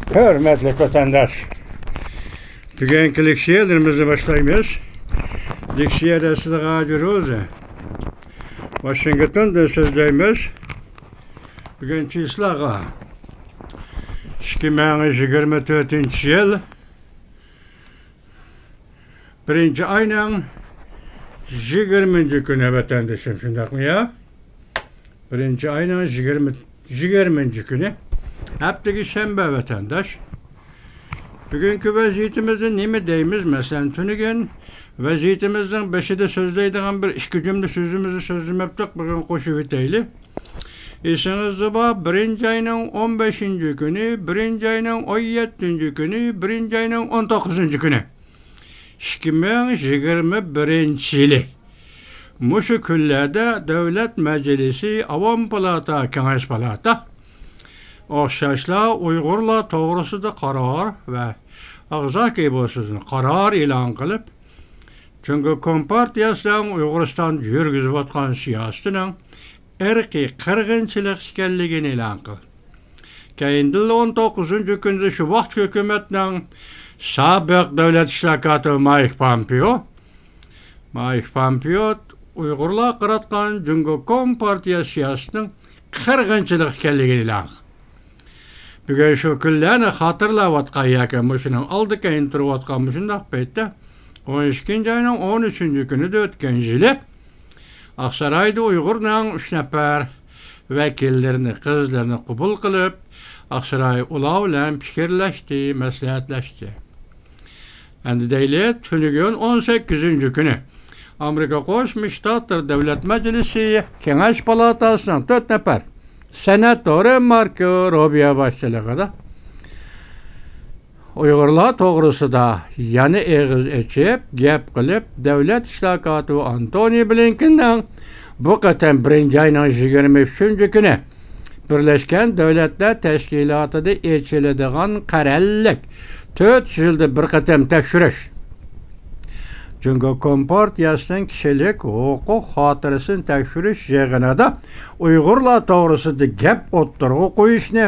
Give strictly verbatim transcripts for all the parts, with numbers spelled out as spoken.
ھۆرمەتلىك ۋەتەنداش، بۈگۈنكى لېكسىيەلىرىمىزنى باشلايمىز. لېكسىيە دەرسلىك ھاجى روزى. ۋاشىنگتوندىن سۆزلەيمىز. بۈگۈن چىسلاغا ئىككى مىڭ يىگىرمە تۆتىنچى يىل بىرىنچى ئاينىڭ يىگىرمىنچى كۈنى ۋەتەندىشىم، شۇنداقمۇ يا؟ بىرىنچى ئاينىڭ يىگىرمە، يىگىرمىنچى كۈنى، ھەپتىگە شەنبە ۋەتەنداش. بۈگۈنكى ۋەزىيىتىمىزنى نېمە دەيمىز؟ مەسىلەن، تۈنۈگۈن ۋەزىيىتىمىزنىڭ بېشىدا سۆزلەيدىغان بىر ئىككى جۈملە سۆزىمىزنى سۆزلىمەپتۇق، بۈگۈن قوشۇۋېتەيلى. ئېسىڭىزدە بار، بىرىنچى ئاينىڭ ئون بەشىنچى كۈنى، بىرىنچى ئاينىڭ ئون يەتتىنچى كۈنى، بىرىنچى ئاينىڭ ئون توققۇزىنچى كۈنى. ئىككى مىڭ يىگىرمە بىرىنچى يىلى. مۇشۇ كۈنلەردە دۆلەت مەجلىسى، ئاۋام پالاتا، كېڭەش پالاتا ئوخشاشلا ئۇيغۇرلار توغرىسىدا قارار ۋە ئاغزاكى بولسۇن قارار ئېلان قىلىپ، جۇڭگو كومپارتىيەسىنىڭ ئۇيغۇرىستاندا يۈرگۈزۈۋاتقان سىياسىتىنىڭ ئىرقىي قىرغىنچىلىق ئىكەنلىكىنى ئېلان قىلدى. كەينىدىنلا ئون توققۇزىنچى كۈندە شۇ ۋاقىت ھۆكۈمەتنىڭ سابىق دۆلەت ئىشلار كاتىپى مايك پامپېئو، مايك پامپېئو ئۇيغۇرلارغا قاراتقان جۇڭگو كومپارتىيە سىياسىتىنىڭ قىرغىنچىلىق ئىكەنلىكىنى ئېلان قىلدى. بۈگۈن شۇ كۈنلەرنى خاتىرىلەۋاتقان ياكى مۇشۇنىڭ ئالدى كەينى تۇرۇۋاتقان مۇشۇنداق پەيتتە، ئون ئىككىنچى ئاينىڭ ئون ئۈچىنچى كۈنىدە ئۆتكەن يىلى ئاقسارايدا ئۇيغۇرنىڭ ئۈچ نەپەر ۋەكىللىرىنى، قىزلىرىنى قوبۇل قىلىپ، ئاقساراي ئۇلار بىلەن پىكىرلەشتى، مەسلىھەتلەشتى. ئەمدى دەيلى، تۈنۈگۈن ئون سەككىزىنچى كۈنى ئامېرىكا قوشما شتاتلىرى دۆلەت مەجلىسى كېڭەش پالاتاسىنىڭ تۆت نەپەر سېناتورى ماركو روبىيو باشچىلىقىدا ئۇيغۇرلار توغرىسىدا يەنە ئېغىز ئېچىپ گەپ قىلىپ، دۆلەت ئىشلار كاتىپى ئانتونى بلىنكېننىڭ بۇ قېتىم بىرىنچى ئاينىڭ يىگىرمە ئۈچىنچى كۈنى بىرلەشكەن دۆلەتلەر تەشكىلاتىدا ئېچىلىدىغان قەرەللىك تۆت يىلدا بىر قېتىم تەكشۈرۈش، جۇڭگو كومپارتىيەسىنىڭ كىشىلىك ھوقۇق خاتىرىسىنى تەكشۈرۈش يىغىنىدا ئۇيغۇرلار توغرىسىدا گەپ ئوتتۇرىغا قويۇشنى،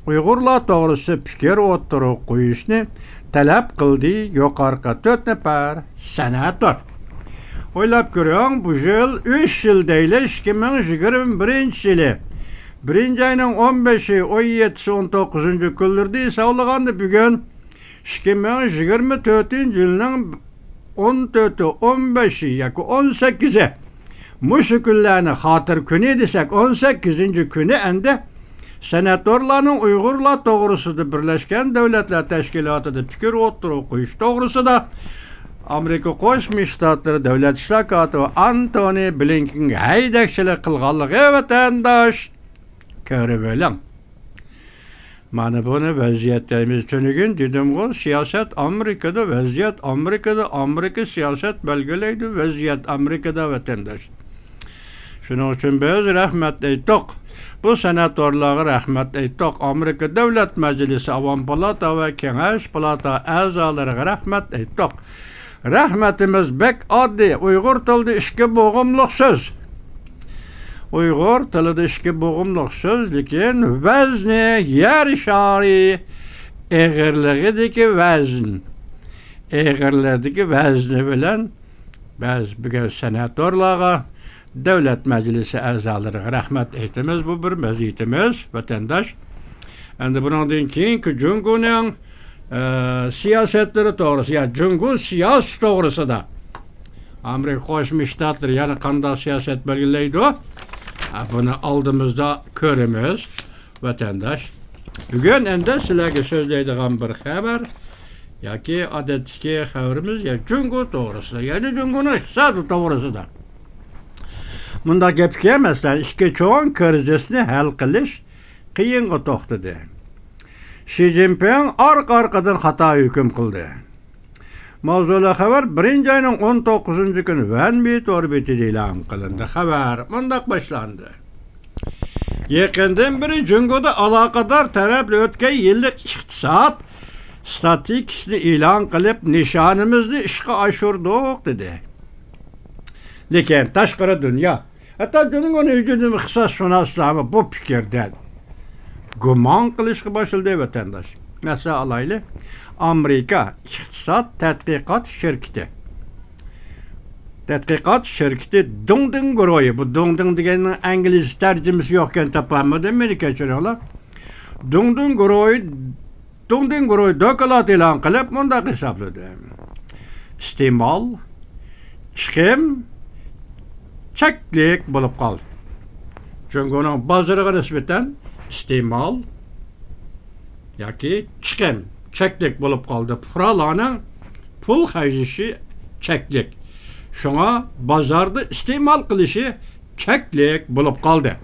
ئۇيغۇرلار توغرىسىدا پىكىر ئوتتۇرىغا قويۇشنى تەلەپ قىلدى يۇقىرىقى تۆت نەپەر سېناتور. ئويلاپ كۆرۈڭ، بۇ يىل ئۈچ يىل دەيلى، ئىككى مىڭ يىگىرمە بىرىنچى يىلى بىرىنچى ئاينىڭ ئون بەشى، ئون يەتتىسى، ئون توققۇزىنچى كۈنلىرىدە ھېسابلىغاندا بۈگۈن ئىككى مىڭ يىگىرمە تۆتىنچى يىلنىڭ ئون تۆتى، ئون بەشى ياكى ئون سەككىزى، مۇشۇ كۈنلەرنى خاتىرە كۈنى دېسەك، ئون سەككىزىنچى كۈنى ئەمدى سېناتورلارنىڭ ئۇيغۇرلار توغرىسىدا بىرلەشكەن دۆلەتلەر تەشكىلاتىدا پىكىر ئوتتۇرىغا قويۇش توغرىسىدا ئامېرىكا قوشما شتاتلىرى دۆلەت ئىشلار كاتىپى ئانتونى بلىنكېنگە ھەيدەكچىلىك قىلغانلىقى ۋەتەنداش كۆرۈۋېلىڭ. مانا بۇنى ۋەزىيەت دەيمىز. تۈنۈگۈن دېدىمغۇ، سىياسەت ئامېرىكىدا، ۋەزىيەت ئامېرىكىدا، ئامېرىكا سىياسەت بەلگىلەيدۇ، ۋەزىيەت ئامېرىكىدا، ۋەتەنداش. شۇنىڭ ئۈچۈن بىز رەھمەت ئېيتتۇق. بۇ سېناتورلارغا رەھمەت ئېيتتۇق. ئامېرىكا دۆلەت مەجلىسى، ئاۋام پالاتا ۋە كېڭەش پالاتا ئەزالىرىغا رەھمەت ئېيتتۇق. رەھمىتىمىز بەك ئاددىي. ئۇيغۇر تىلىدا ئىككى بوغۇملۇق سۆز. ئۇيغۇر تىلىدا ئىككى بوغۇملۇق سۆز، لېكىن ۋەزنى يەر شارى ئېغىرلىقىدىكى ۋەزن. ئېغىرلىقىدىكى ۋەزنى بىلەن بىز بۈگۈن سېناتورلارغا، دۆلەت مەجلىسى ئەزالىرىغا رەھمەت ئېيتىمىز. بۇ بىر مەزىيىتىمىز، ۋەتەنداش. ئەمدى بۇنىڭدىن كېيىنكى جۇڭگونىڭ، ئە، سىياسەتلىرى توغرىسى، يا جۇڭگو سىياسىتى توغرىسىدا ئامېرىكا قوشما شتاتلىرى يەنە قانداق سىياسەت بەلگىلەيدۇ؟ ئە، بۇنى ئالدىمىزدا كۆرىمىز، ۋەتەنداش. بۈگۈن ئەمدى سىلەرگە سۆزلەيدىغان بىر خەۋەر ياكى ئادەتتىكى خەۋىرىمىز يا جۇڭگو توغرىسىدا، يەنى جۇڭگونىڭ ئىقتىسادى توغرىسىدا. مۇنداق گەپكى، مەسىلەن، ئىككى چوڭ كىرىزىسنى ھەل قىلىش قىيىنغا توختىدى. شى جىنپىڭ ئارقا-ئارقىدىن خاتا ھۆكۈم قىلدى. ماۋزۇلۇق خەۋەر بىرىنچى ئاينىڭ ئون توققۇزىنچى كۈنى ۋەنبى تور بېتىدە ئېلان قىلىندى. خەۋەر مۇنداق باشلاندى. يېقىندىن بېرى جۇڭگودا ئالاقىدار تەرەپلەر ئۆتكەن يىللىق ئىقتىساد ستاتىستىكىسىنى ئېلان قىلىپ، نىشانىمىزنى ئىشقا ئاشۇردۇق، دېدى. لېكىن تاشقىرى دۇنيا، ھەتتا جۇڭگونىڭ ئۆزىنىڭ ئىقتىسادشۇناسلارمۇ بۇ پىكىردە گۇمان قىلىشقا باشلىدى، ۋەتەنداش. مەسىلەن ئالايلى، ئامېرىكا ئىقتىساد تەتقىقات شىركىتى. تەتقىقات شىركىتى دۇڭدىڭ گۇرۇھى. بۇ دۇڭدىڭ دېگەننىڭ ئىنگلىزچە تەرجىمىسى يوقكەن، تاپالمىدىم، مېنى كەچۈرۈڭلار. دۇڭدىڭ گۇرۇھى، دۇڭدىڭ گۇرۇھى دوكلات ئېلان قىلىپ مۇنداق ھېسابلىدى. ئىستېمال، چىقىم چەكلىك بولۇپ قالدى. جۇڭگونىڭ بازىرىغا نىسبەتەن ئىستېمال ياكى چىقىم چەكلىك بولۇپ قالدى. پۇقرالارنىڭ پۇل خەجلىشى چەكلىك. شۇڭا بازاردا ئىستېمال قىلىشى چەكلىك بولۇپ قالدى.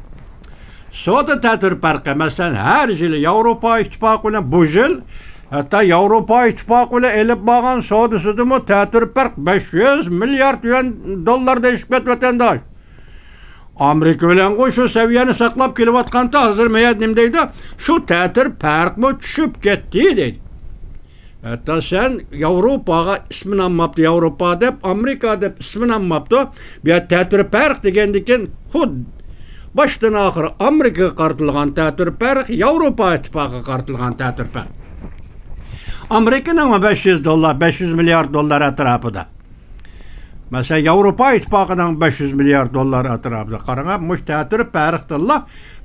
سودا تەتۈر پەرقى، مەسىلەن، ھەر يىلى ياۋروپا ئىتتىپاقى بىلەن، بۇ يىل ھەتتا ياۋروپا ئىتتىپاقى بىلەن ئېلىپ بارغان سودىسىدىمۇ تەتۈر پەرق بەش يۈز مىليارد يۈەن، دوللاردىن ئېشىپ كەتتى، ۋەتەنداش. ئامېرىكا بىلەنغۇ شۇ سەۋىيەنى ساقلاپ كېلىۋاتقاندا، ھازىر مەيەت نېمە دەيدۇ؟ شۇ تەتۈر پەرقمۇ چۈشۈپ كەتتى دەيدۇ. ھەتتا سەن ياۋروپاغا ئىسمىنى ئالماپتۇ، ياۋروپا دەپ، ئامېرىكا دەپ ئىسمىنى ئالماپتۇ. بۇ يەر تەتۈر پەرق دېگەندىكىن خۇد باشتىن ئاخىر ئامېرىكىغا قارىتىلغان تەتۈر پەرق، ياۋروپا ئىتتىپاقىغا قارىتىلغان تەتۈر پەرق. ئامېرىكىنىڭ بەش يۈز دوللار، بەش يۈز مىليارد دوللار ئەتراپىدا. مەسىلەن، ياۋروپا ئىتتىپاقىنىڭ بەش يۈز مىليارد دوللار ئەتراپىدا. قاراڭا، مۇشۇ تەتۈر پەرقتىنلا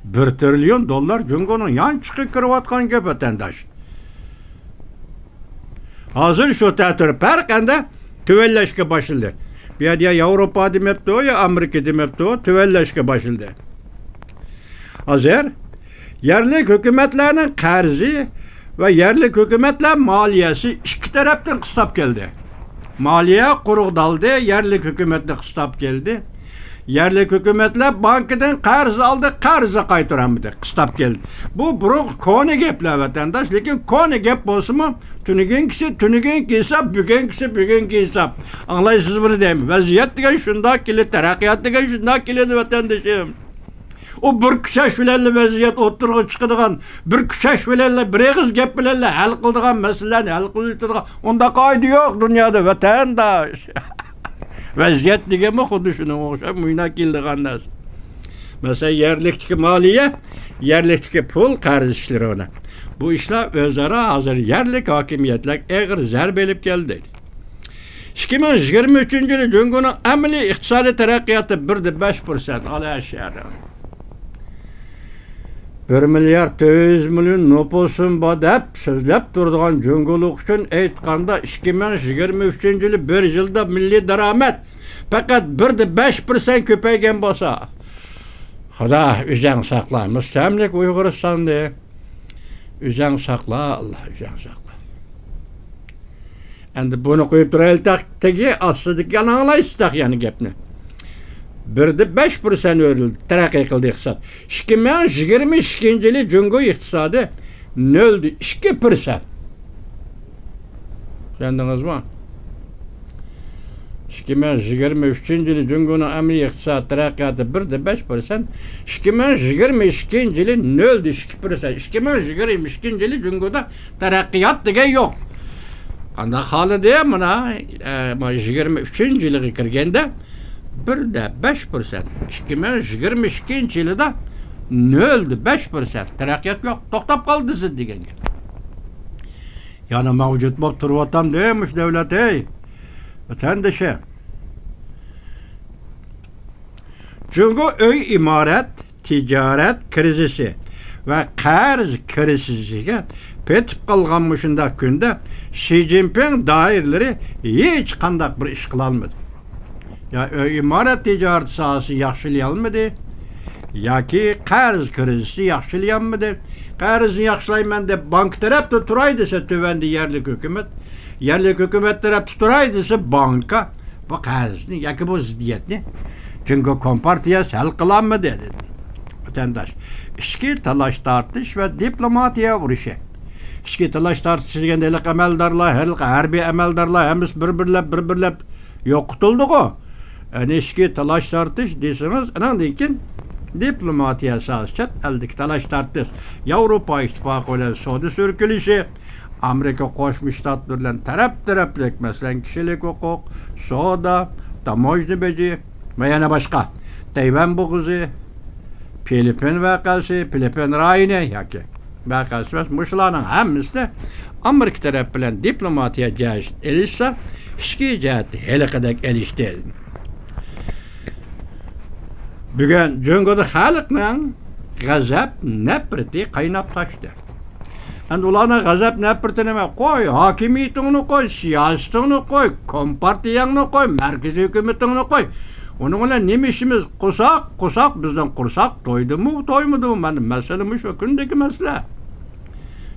بىر تىرىليون دوللار جۇڭگونىڭ يانچۇقىغا كىرىۋاتقان گەپ، ۋەتەنداش. ھازىر شۇ تەتۈر پەرق ئەمدى تۆۋەنلەشكە باشلىدى. بۇ يەردە يا ياۋروپا دېمەپتۇ، يا ئامېرىكا دېمەپتۇ، تۆۋەنلەشكە باشلىدى. ھازىر يەرلىك ھۆكۈمەتلەرنىڭ قەرزى ۋە يەرلىك ھۆكۈمەتلەر مالىيەسى ئىككى تەرەپتىن قىستاپ كەلدى. مالىيە قۇرۇقدالدى، يەرلىك ھۆكۈمەتنى قىستاپ كەلدى. يەرلىك ھۆكۈمەتلەر بانكىدىن قەرز ئالدى، قەرزنى قايتۇرالمىدى، قىستاپ كەلدى. بۇ بۇرۇنقى كونا گەپلەر، ۋەتەنداش، لېكىن كونا گەپ بولسىمۇ، تۈنۈگۈنكىسى تۈنۈگۈنكى ھېساب، بۈگۈنكىسى بۈگۈنكى ھېساب. ئاڭلايسىزمۇ دەيمەن؟ ۋەزىيەت دېگەن شۇنداق كېلىدۇ، تەرەققىيات دېگەن شۇنداق كېلىدۇ، ۋەتەندىشىم. ئۇ بىر كۈچەش بىلەنلا ۋەزىيەت ئوتتۇرىغا چىقىدىغان، بىر كۈچەش بىلەنلا، بىر ئېغىز گەپ بىلەنلا ھەل قىلىدىغان مەسىلىلەرنى ھەل قىلىۋېتىدىغان ئۇنداق قائىدە يوق دۇنيادا، ۋەتەنداش. ۋەزىيەت دېگەنمۇ خۇددى شۇنىڭغا ئوخشاپ مۇشۇنداق كېلىدىغان نەرسە. مەسىلەن، يەرلىكتىكى مالىيە، يەرلىكتىكى پۇل قەرز ئىشلىرى مانا. بۇ ئىشلار ئۆزئارا ھازىر يەرلىك ھاكىمىيەتلەرگە ئېغىر زەربە ئېلىپ كەلدى. ئىككى مىڭ يىگىرمە ئۈچىنچى يىلى جۇڭگونىڭ ئەمەلىي ئىقتىسادىي تەرەققىياتى بىر دە بەش پىرسەنت، ئالا شەھەر. بىر مىليارد تۆت يۈز مىليون نوپۇسۇم بار دەپ سۆزلەپ تۇرىدىغان جۇڭگولۇق ئۈچۈن ئېيتقاندا، ئىككى مىڭ يىگىرمە ئۈچىنچى يىلى بىر يىلدا مىللىي دارامەت پەقەت بىر دە بەش پىرسەنت كۆپەيگەن بولسا، خۇدا ئۆزەڭ ساقلا، مۇستەملىكە ئۇيغۇرىستاننى ئۆزەڭ ساقلا، ئاللا ئۆزەڭ ساقلا. ئەمدى بۇنى قويۇپ تۇرايلى، تېخى ئاستىدىكىنى ئاڭلايسىز تېخى يەنە گەپنى. بىر دە بەش پىرسەنت ئۆرلىدى، تەرەققىي قىلدى ئىقتىساد. ئىككى مىڭ يىگىرمە ئىككىنچى يىلى جۇڭگو ئىقتىسادى نۆل دە ئىككى پىرسەنت. چۈشەندىڭىزمۇ؟ ئىككى مىڭ يىگىرمە ئۈچىنچى يىلى جۇڭگونىڭ ئەمەلىي ئىقتىساد تەرەققىياتى بىر دە بەش پىرسەنت، ئىككى مىڭ يىگىرمە ئىككىنچى يىلى نۆل دە ئىككى پىرسەنت، ئىككى مىڭ يىگىرمە ئىككىنچى يىلى جۇڭگودا تەرەققىيات دېگەن يوق. قانداق خالىدى؟ مانا، ئە، مانا يىگىرمە ئۈچىنچى يىلىغا كىرگەندە بىر دە بەش پىرسەنت، ئىككى مىڭ يىگىرمە ئىككىنچى يىلىدا نۆل دە بەش پىرسەنت تەرەققىيات يوق، توختاپ قالدى زىت دېگەن گەپ. يەنە مەۋجۇت بولۇپ تۇرۇۋاتامدۇ مۇشۇ دۆلەت، ھەي، ۋەتەندىشىم؟ جۇڭگو ئۆي ئىمارەت، تىجارەت كىرىزىسى ۋە قەرز كىرىزىسىگە پېتىپ قالغان مۇشۇنداق كۈندە شى جىنپىڭ دائىرىلىرى ھېچقانداق بىر ئىش قىلالمىدى. يا ئۆي ئىمارەت تىجارىتى ساھەسىنى ياخشىلىيالمىدى، ياكى قەرز كىرىزىسى ياخشىلىيالمىدى. قەرزنى ياخشىلايمەن دەپ بانكا تەرەپتە تۇراي دېسە، تۆۋەندە يەرلىك ھۆكۈمەت، يەرلىك ھۆكۈمەت تەرەپتە تۇراي دېسە، بانكا بۇ قەرزنى ياكى بۇ زىددىيەتنى جۇڭگو كومپارتىيەسى ھەل قىلالمىدى، دېدى. ۋەتەنداش، ئىچكى تالاش-تارتىش ۋە دىپلوماتىيە ئۇرۇشى. ئىچكى تالاش-تارتىش دېگەندە، ھېلىقى ئەمەلدارلار، ھېلىقى ھەربىي ئەمەلدارلار ھەممىسى بىر-بىرلەپ، بىر-بىرلەپ يوقىتىلدىغۇ. ئەنە ئىچكى تالاش-تارتىش دېسىڭىز، ئانىڭدىن كېيىن دىپلوماتىيە ساھەسى، چەت ئەلدىكى تالاش-تارتىش، ياۋروپا ئىتتىپاقى بىلەن سودا سۈركىلىشى، ئامېرىكا قوشما شتاتلىرى بىلەن تەرەپ-تەرەپلىك، مەسىلەن، كىشىلىك ھوقۇق، سودا، تاموژنا بېجى ۋە يەنە باشقا، تەيۋەن بوغۇزى، فىلىپپىن ۋەقەسى، فىلىپپىن رايونى ياكى ۋەقەسى ئەمەس. مۇشۇلارنىڭ ھەممىسىنى ئامېرىكا تەرەپ بىلەن دىپلوماتىيە جەھەتتىن ئېلىشسا، ئىچكى جەھەتتە ھېلىقىدەك ئېلىشتى. بۈگۈن جۇڭگودا خەلقنىڭ غەزەپ، نەپرىتى قايناپ تاشتى. ئەمدى ئۇلارنىڭ غەزەپ، نەپرىتى نېمە؟ قوي، ھاكىمىيىتىڭنى قوي، سىياسىتىڭنى قوي، كومپارتىيەڭنى قوي، مەركىزىي ھۆكۈمىتىڭنى قوي. ئۇنىڭ بىلەن نېمە ئىشىمىز؟ قورساق، قورساق، بىزنىڭ قورساق تويدىمۇ، تويمىدىمۇ؟ مانا مەسىلە مۇشۇ، كۈندىكى مەسىلە.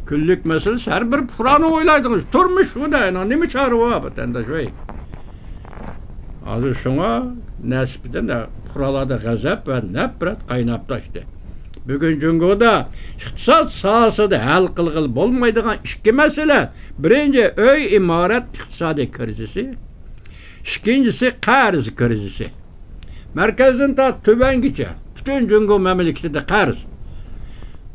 كۈنلۈك مەسىلىسى ھەر بىر پۇقرانىڭ ئويلايدىغان ئىشى. تۇرمۇش بۇ دە، نېمە چارە بار، ۋەتەنداش ۋەي؟ ھازىر شۇڭا نەسىپىدىن پۇقرالاردا غەزەپ ۋە نەپرەت قايناپ تاشتى. بۈگۈن جۇڭگودا ئىقتىساد ساھەسىدە ھەل قىلغىلى بولمايدىغان ئىككى مەسىلە. بىرىنچى، ئۆي ئىمارەت ئىقتىسادىي كىرىزىسى. ئىككىنچىسى، قەرز كىرىزىسى. مەركەزدىن تارتىپ تۆۋەنگىچە پۈتۈن جۇڭگو مەملىكىتىدە قەرز.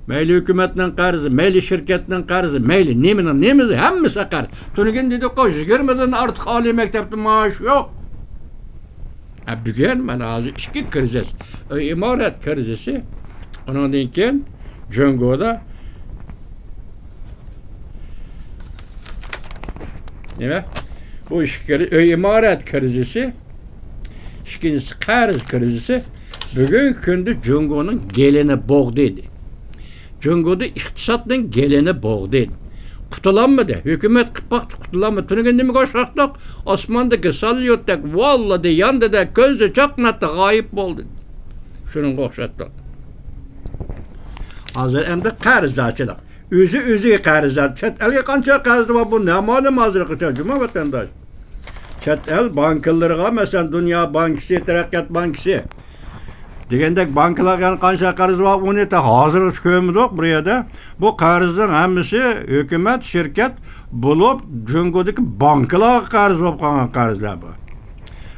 مەيلى ھۆكۈمەتنىڭ قەرزى، مەيلى شىركەتنىڭ قەرزى، مەيلى نېمىنىڭ نېمىسى، ھەممىسى قەرز. تۈنۈگۈن دېدۇققۇ، يىگىرمىدىن ئارتۇق ئالىي مەكتەپتە مائاش يوق. ھە، بۈگۈن مانا ھازىر ئىككى كىرىزىس. ئۆي ئىمارەت كىرىزىسى، ئۇنىڭدىن كېيىن جۇڭگودا نېمە؟ بۇ ئىككى كىرى-، ئۆي ئىمارەت كىرىزىسى، ئىككىنچىسى قەرز كىرىزىسى بۈگۈنكى كۈندە جۇڭگونىڭ گېلىنى بوغدى. جۇڭگودا ئىقتىسادنىڭ گېلىنى بوغدى. قۇتۇلالمىدى. ھۆكۈمەت قىلىپ باقتى، قۇتۇلالمىدى. تۈنۈگۈن نېمىگە ئوخشاتتۇق؟ ئاسماندىكى ساليۇتتەك ۋاللىدى، ياندىدە، كۆزدە چاقناتتى، غايىب بولدى. شۇنىڭغا ئوخشاتتۇق. ھازىر ئەمدى قەرزدارچىلىق. ئۆزى ئۆزىگە قەرزدار. چەت ئەلگە قانچە قەرزى بار، بۇ نامەلۇم ھازىرغىچە، جۇمۇ ۋەتەنداش. چەت ئەل بانكىلىرىغا، مەسىلەن، دۇنيا بانكىسى، تەرەققىيات بانكىسى دېگەندەك بانكىلارغا يەنە قانچە قەرز بار، ئۇنى تا ھازىرغىچە كۆرمىدۇق بۇ يەردە. بۇ قەرزنىڭ ھەممىسى ھۆكۈمەت، شىركەت بولۇپ، جۇڭگودىكى بانكىلارغا قەرز بولۇپ قالغان قەرزلەر بۇ.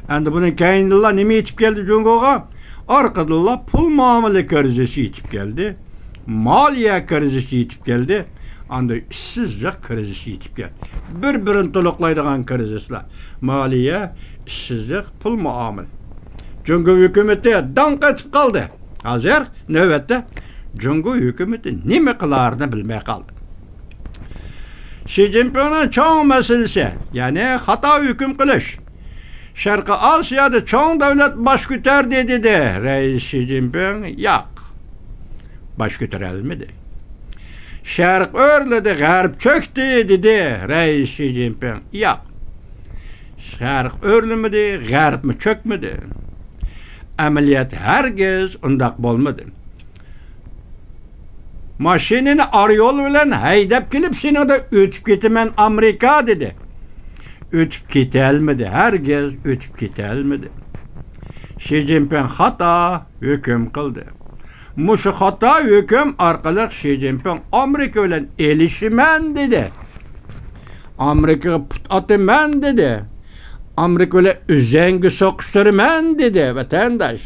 ئەمدى بۇنىڭ كەينىدىلا نېمە يېتىپ كەلدى جۇڭگوغا؟ ئارقىدىنلا پۇل مۇئامىلە كىرىزىسى يېتىپ كەلدى. مالىيە كىرىزىسى يېتىپ كەلدى. ئاندىن ئىشسىزلىق كىرىزىسى يېتىپ كەلدى. بىر-بىرىنى تولۇقلايدىغان كىرىزىسلار. مالىيە، ئىشسىزلىق، پۇل مۇئامىلە. جۇڭگو ھۆكۈمىتى داڭ قېتىپ قالدى. ھازىر نۆۋەتتە جۇڭگو ھۆكۈمىتى نېمە قىلارىنى بىلمەي قالدى. شى جىنپىڭنىڭ چوڭ مەسىلىسى، يەنى خاتا ھۆكۈم قىلىش. شەرقىي ئاسىيادا چوڭ دۆلەت باش كۆتەردى دېدى رەئىس شى جىنپىڭ. ياق، باش كۆتۈرەلمىدى. شەرق ئۆرلىدى، غەرب چۆكتى دېدى رەئىس شى جىنپىڭ. ياق، شەرق ئۆرلىمىدى، غەربمۇ چۆكمىدى. ئەمەلىيەت ھەرگىز ئۇنداق بولمىدى. ماشىنىنى ئارىيول بىلەن ھەيدەپ كېلىپ، سېنىڭدە ئۆتۈپ كېتىمەن ئامېرىكا دېدى. ئۆتۈپ كېتەلمىدى، ھەرگىز ئۆتۈپ كېتەلمىدى. شى جىنپىڭ خاتا ھۆكۈم قىلدى. مۇشۇ خاتا ھۆكۈم ئارقىلىق شى جىنپىڭ ئامېرىكا بىلەن ئېلىشىمەن دېدى. ئامېرىكىغا پۇت ئاتىمەن دېدى. ئامېرىكا بىلەن ئۈزەڭگە سوقۇشتۇرىمەن دېدى، ۋەتەنداش.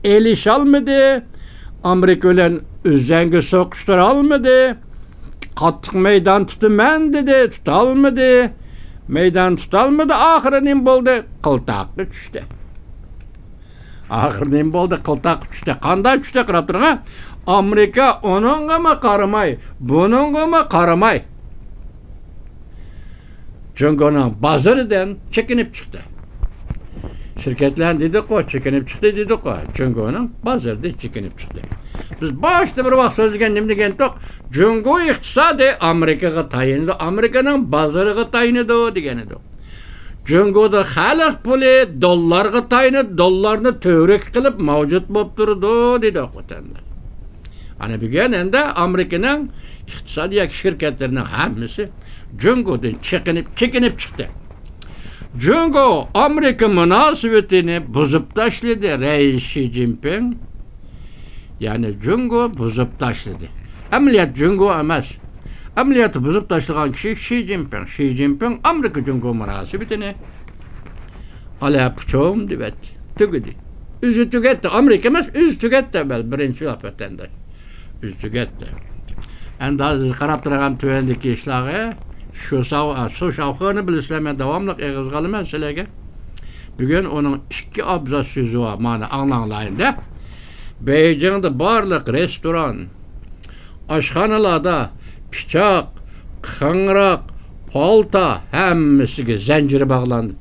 ئېلىشالمىدى. ئامېرىكا بىلەن ئۈزەڭگە سوقۇشتۇرالمىدى. قاتتىق مەيدان تۇتىمەن دېدى، تۇتالمىدى. مەيدان تۇتالمىدى، ئاخىرى نېمە بولدى؟ قىلتاققا چۈشتى. ئاخىرى نېمە بولدى؟ قىلتاققا چۈشتى. قانداق چۈشتى؟ قاراپ تۇرۇڭ، ھە. ئامېرىكا ئۇنىڭغىمۇ قارىماي، بۇنىڭغىمۇ قارىماي، جۇڭگونىڭ بازىرىدىن چېكىنىپ چىقتى. شىركەتلەرنى دېدۇققۇ، چېكىنىپ چىقتى دېدۇققۇ. جۇڭگونىڭ بازىرىدىن چېكىنىپ چىقتى. بىز باشتا بىر ۋاقىت سۆزلىگەن، نېمە دېگەنتۇق؟ جۇڭگو ئىقتىسادى ئامېرىكىغا تايىنىدۇ، ئامېرىكىنىڭ بازىرىغا تايىنىدۇ دېگەنىدۇق. جۇڭگودا خەلق پۇلى دوللارغا تايىنىدۇ، دوللارنى تۈۋرۈك قىلىپ مەۋجۇت بولۇپ تۇرىدۇ، دېدۇق ۋەتەندە. ئەنە بۈگۈن ئەمدى ئامېرىكىنىڭ ئىقتىسادىي ياكى شىركەتلىرىنىڭ ھەممىسى جۇڭگودىن چېكىنىپ، چېكىنىپ چىقتى. جۇڭگو ئامېرىكا مۇناسىۋىتىنى بۇزۇپ تاشلىدى، رەئىس شى جىنپىڭ. يەنى جۇڭگو بۇزۇپ تاشلىدى. ئەمەلىيەت جۇڭگو ئەمەس. ئەمەلىيەتتە بۇزۇپ تاشلىغان كىشى شى جىنپىڭ. شى جىنپىڭ ئامېرىكا جۇڭگو مۇناسىۋىتىنى ئالا پۇچۇم دېۋەتتى. تۈگىدى. ئۆزى تۈگەتتى. ئامېرىكا ئەمەس، ئۆزى تۈگەتتى ئەۋۋەل. بىرىنچى ۋەتەنداش. ئۆزى تۈگەتتى. ئەمدى ھازىر قاراپ تۇرغان تۆۋەندىكى ئىشلارغا شۇ ساۋ-، سۇ شاۋخېنى بىلىسىلەر، مەن داۋاملىق ئېغىزغا ئالىمەن سىلەرگە. بۈگۈن ئۇنىڭ ئىككى ئابزاس سۆزى بار، مانا ئاڭلاڭلايىن-دە. بېيجىڭدا بارلىق رېستوران، ئاشخانىلاردا پىچاق، قىڭراق، پالتا ھەممىسىگە زەنجىر باغلاندى.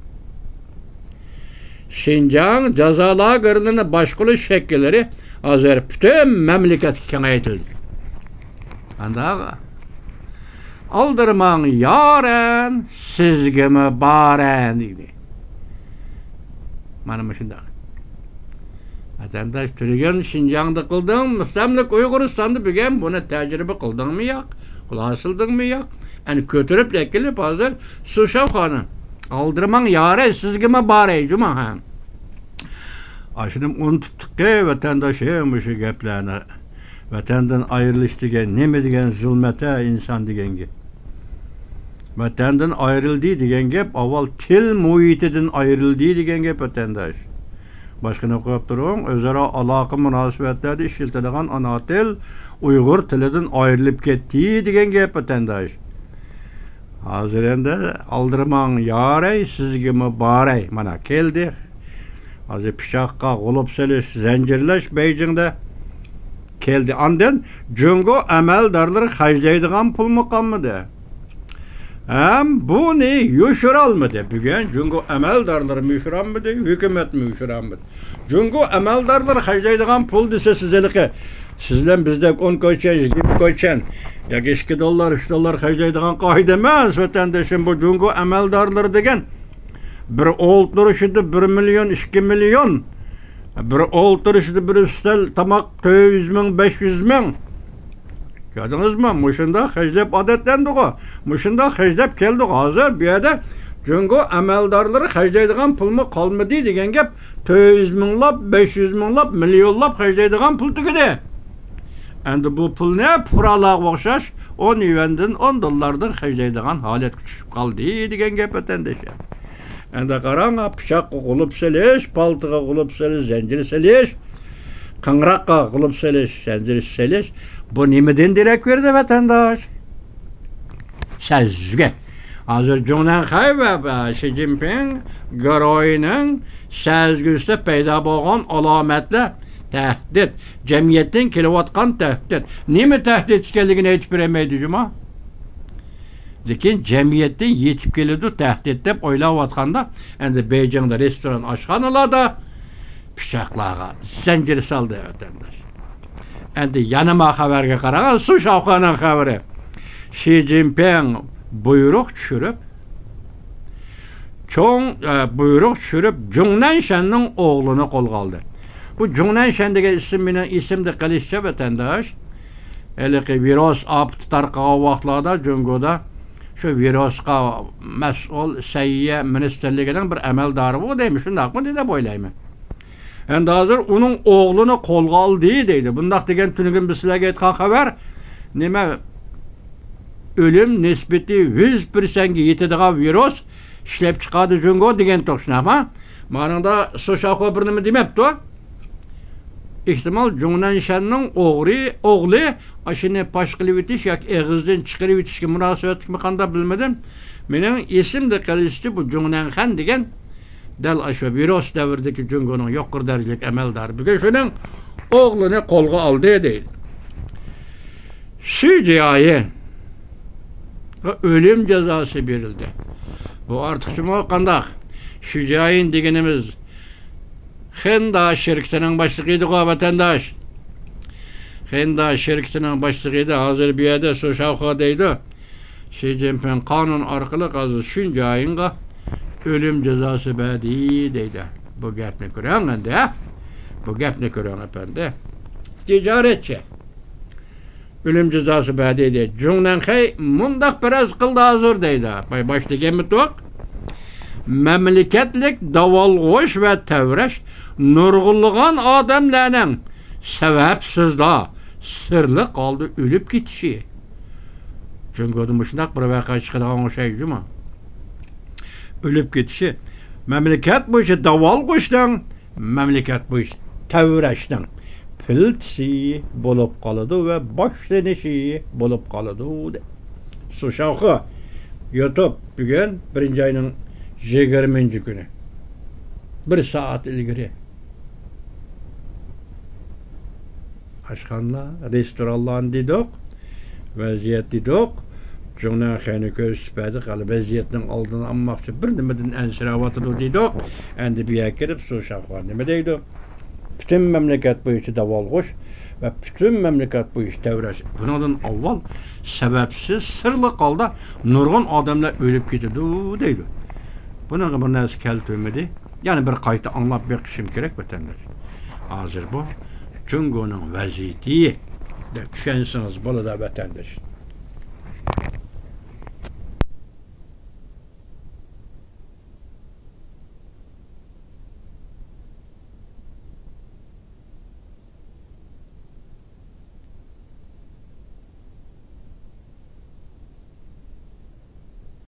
شىنجاڭ جازا لاگېرلىرىنى باشقۇرۇش شەكىللىرى ھازىر پۈتۈن مەملىكەتكە كېڭەيتىلدى. قانداق؟ «ئالدىرىماڭ يارەن، سىزگىمۇ بارەن» دېدى. مانا مۇشۇنداق. ۋەتەنداش، تۈنۈگۈن شىنجاڭدا قىلدىڭ، مۇستەملىكە ئۇيغۇرىستاندا بۈگۈن بۇنى تەجرىبە قىلدىڭمۇ ياق؟ خۇلاسىلىدىڭمۇ ياق؟ ئەنە كۆتۈرۈپ ئەكېلىپ ھازىر سۇشاۋخانى. «ئالدىرىماڭ يارەي، سىزگىمۇ بارەي جۇما ھە.» ئاشۇنى ئۇنتۇپتۇققى ۋەتەنداشىم مۇشۇ گەپلەرنى. ۋەتەندىن ئايرىلىش دېگەن نېمە دېگەن زۇلمەت ھە ئىنسان دېگەنگە. ۋەتەندىن ئايرىلدى دېگەن گەپ ئاۋۋال تىل مۇھىتىدىن ئايرىلدى دېگەن گەپ ۋەتەنداش. باشقىنى قويۇپ تۇرۇڭ، ئۆزئارا ئالاقە مۇناسىۋەتلەردە ئىشلىتىدىغان ئانا تىل، ئۇيغۇر تىلىدىن ئايرىلىپ كەتتى دېگەن گەپ ۋەتەنداش. ھازىر ئەمدى ئالدىرىماڭ يارەي، سىزگىمۇ بارەي. مانا كەلدى. ھازىر پىچاققا غۇلۇپ سېلىش، زەنجىرلەش بېيجىڭدا كەلدى. ئاندىن جۇڭگو ئەمەلدارلىرى خەجلەيدىغان پۇلمۇ قالمىدى. ھەم بۇنى يوشۇرالمىدى. بۈگۈن جۇڭگو ئەمەلدارلىرىمۇ يوشۇرالمىدى، ھۆكۈمەتمۇ يوشۇرالمىدى. جۇڭگو ئەمەلدارلىرى خەجلەيدىغان پۇل دېسە، سىز ھېلىقى، سىز بىلەن بىزدەك ئون كويچەن، يىگىرمە كويچەن ياكى ئىككى دوللار، ئۈچ دوللار خەجلەيدىغان قائىدە ئەمەس، ۋەتەندىشىم. بۇ جۇڭگو ئەمەلدارلىرى دېگەن بىر ئولتۇرۇشىدا بىر مىليون، ئىككى مىليون، بىر ئولتۇرۇشىدا بىر ئۈستەل تاماق تۆت يۈز مىڭ، بەش يۈز مىڭ. كۆردىڭىزمۇ؟ مۇشۇنداق خەجلەپ ئادەتلەندىغۇ. مۇشۇنداق خەجلەپ كەلدىغۇ. ھازىر بۇ يەردە جۇڭگو ئەمەلدارلىرى خەجلەيدىغان پۇلمۇ قالمىدى دېگەن گەپ. تۆت يۈز مىڭلاپ، بەش يۈز مىڭلاپ، مىليونلاپ خەجلەيدىغان پۇل تۈگىدى. ئەمدى بۇ پۇلنى پۇقرالارغا ئوخشاش ئون يۈەندىن، ئون دوللاردىن خەجلەيدىغان ھالەتكە چۈشۈپ قالدى دېگەن گەپ، ۋەتەنداشلار. ئەمدى قاراڭ، پىچاققا غۇلۇپ سېلىش، پالتىغا غۇلۇپ سېلىش، زەنجىر سېلىش، قىڭراققا غۇلۇپ سېلىش، زەنجىر سېلىش، بۇ نېمىدىن دېرەك بېرىدۇ، ۋەتەنداش؟ سەزگۈ. ھازىر جۇڭنەنخەي ۋە، ۋە شى جىنپىڭ گېرويىنىڭ سەزگۈسىدە پەيدا بولغان ئالامەتلەر تەھدىت، جەمئىيەتتىن كېلىۋاتقان تەھدىت. نېمە تەھدىت ئىكەنلىكىنى ئېيتىپ بېرەلمەيدۇ جۇما. لېكىن جەمئىيەتتىن يېتىپ كېلىدۇ تەھدىت دەپ ئويلاۋاتقاندا، ئەمدى بېيجىڭدا رېستوران، ئاشخانىلاردا پىچاقلارغا زەنجىر سالدى، ۋەتەنداش. ئەمدى يەنە ما خەۋەرگە قاراڭ، سۇشاۋخۇنىڭ خەۋىرى. شى جىنپىڭ بۇيرۇق چۈشۈرۈپ، چوڭ، ئە، بۇيرۇق چۈشۈرۈپ، جۇڭنەنشەننىڭ ئوغلىنى قولغا ئالدى. بۇ جۇڭنەنشەن دېگەن ئىسىم مېنىڭ ئېسىمدە قېلىشىچە، ۋەتەنداش، ھېلىقى ۋىرۇس ئاپىتى تارقىغان ۋاقىتلاردا جۇڭگودا شۇ ۋىرۇسقا مەسئۇل سەھىيە مىنىستىرلىكىنىڭ بىر ئەمەلدارى بۇ دەيمەن، شۇنداقمۇ دەپ ئويلايمەن. ئەمدى ھازىر ئۇنىڭ ئوغلىنى قولغا ئالدى دەيدۇ. بۇنداق دېگەن تۈنۈگۈن بىز سىلەرگە ئېيتقان خەۋەر نېمە؟ ئۆلۈم نىسبىتى يۈز پىرسەنتكە يېتىدىغان ۋىرۇس ئىشلەپ چىقاردى جۇڭگو دېگەن توق، شۇنداقمۇ؟ مانىڭدا سۇشاۋخۇ بىر نېمە دېمەپتۇ. ئېھتىمال جۇڭنەنشەننىڭ ئوغرى، ئوغلى ئاشۇنى پاش قىلىۋېتىش ياكى ئېغىزدىن چىقىرىۋېتىشكە مۇناسىۋەتلىكمۇ قانداق بىلمىدىم. مېنىڭ ئېسىمدە قېلىشىچە بۇ جۇڭنەنخەن دېگەن دەل ئاشۇ ۋىرۇس دەۋرىدىكى جۇڭگونىڭ يۇقىرى دەرىجىلىك ئەمەلدارى. بۈگۈن شۇنىڭ ئوغلىنى قولغا ئالدى دەيدۇ. شى جيايىنغا ئۆلۈم جازاسى بېرىلدى. بۇ ئارتۇقچىمۇ قانداق؟ شى جيايىن دېگىنىمىز خېندا شىركىتىنىڭ باشلىقى ئىدىغۇ، ۋەتەنداش. خېندا شىركىتىنىڭ باشلىقى ئىدى. ھازىر بۇ يەردە سۇشاۋخۇ دەيدۇ. شى جىنپىڭ قانۇن ئارقىلىق ھازىر شى جيايىنغا ئۆلۈم جازاسى بەردى دەيدۇ. بۇ گەپنى كۆرۈڭ ئەمدى، ھە؟ بۇ گەپنى كۆرۈڭ، ئەپەندى. تىجارەتچى. ئۆلۈم جازاسى بەردى دەيدۇ. جۇڭنەنخەي مۇنداق پەرەز قىلدى ھازىر دەيدۇ. باي باش دېگەنمىتۇق؟ مەملىكەتلىك داۋالغۇش ۋە تەۋرەش نۇرغۇنلىغان ئادەملەرنىڭ سەۋەبسىزلا سىرلىق ھالدا ئۆلۈپ كېتىشى. جۇڭگودا مۇشۇنداق بىر ۋەقە چىقىدىغان ئوخشايدۇ جۇما. ئۆلۈپ كېتىشى مەملىكەت بويىچە داۋالغۇشنىڭ مەملىكەت بويىچە تەۋرەشنىڭ پىلتىسى بولۇپ قالىدۇ ۋە باشلىنىشى بولۇپ قالىدۇ، دەپ. سۇشاۋخۇ يۇتۇپ بۈگۈن بىرىنچى ئاينىڭ يىگىرمىنچى كۈنى، بىر سائەت ئىلگىرى. ئاشخانىلار، رېستورانلارنى دېدۇق. ۋەزىيەت دېدۇق. جۇڭنەن خەينى كۆرسىتىپ بەردۇق. ھالى ۋەزىيەتنىڭ ئالدىنى ئالماقچى، بىر نېمىدىن ئەنسىرەۋاتىدۇ دېدۇق. ئەمدى بۇ يەرگە كېلىپ سۇ شاخۇا نېمە دەيدۇ؟ پۈتۈن مەملىكەت بويىچە داۋالغۇش ۋە پۈتۈن مەملىكەت بويىچە تەۋرەش. بۇنىڭدىن ئاۋۋال سەۋەبسىز، سىرلىق ھالدا نۇرغۇن ئادەملەر ئۆلۈپ كېتىدۇ دەيدۇ. بۇنىڭغا بىر نەرسە كەلتۈرمىدى. يەنە بىر قايتا ئاڭلاپ بېقىشىم كېرەك، ۋەتەنداش. ھازىر بۇ جۇڭگونىڭ ۋەزىيىتى دەپ چۈشەنسىڭىز بولىدۇ، ۋەتەنداش.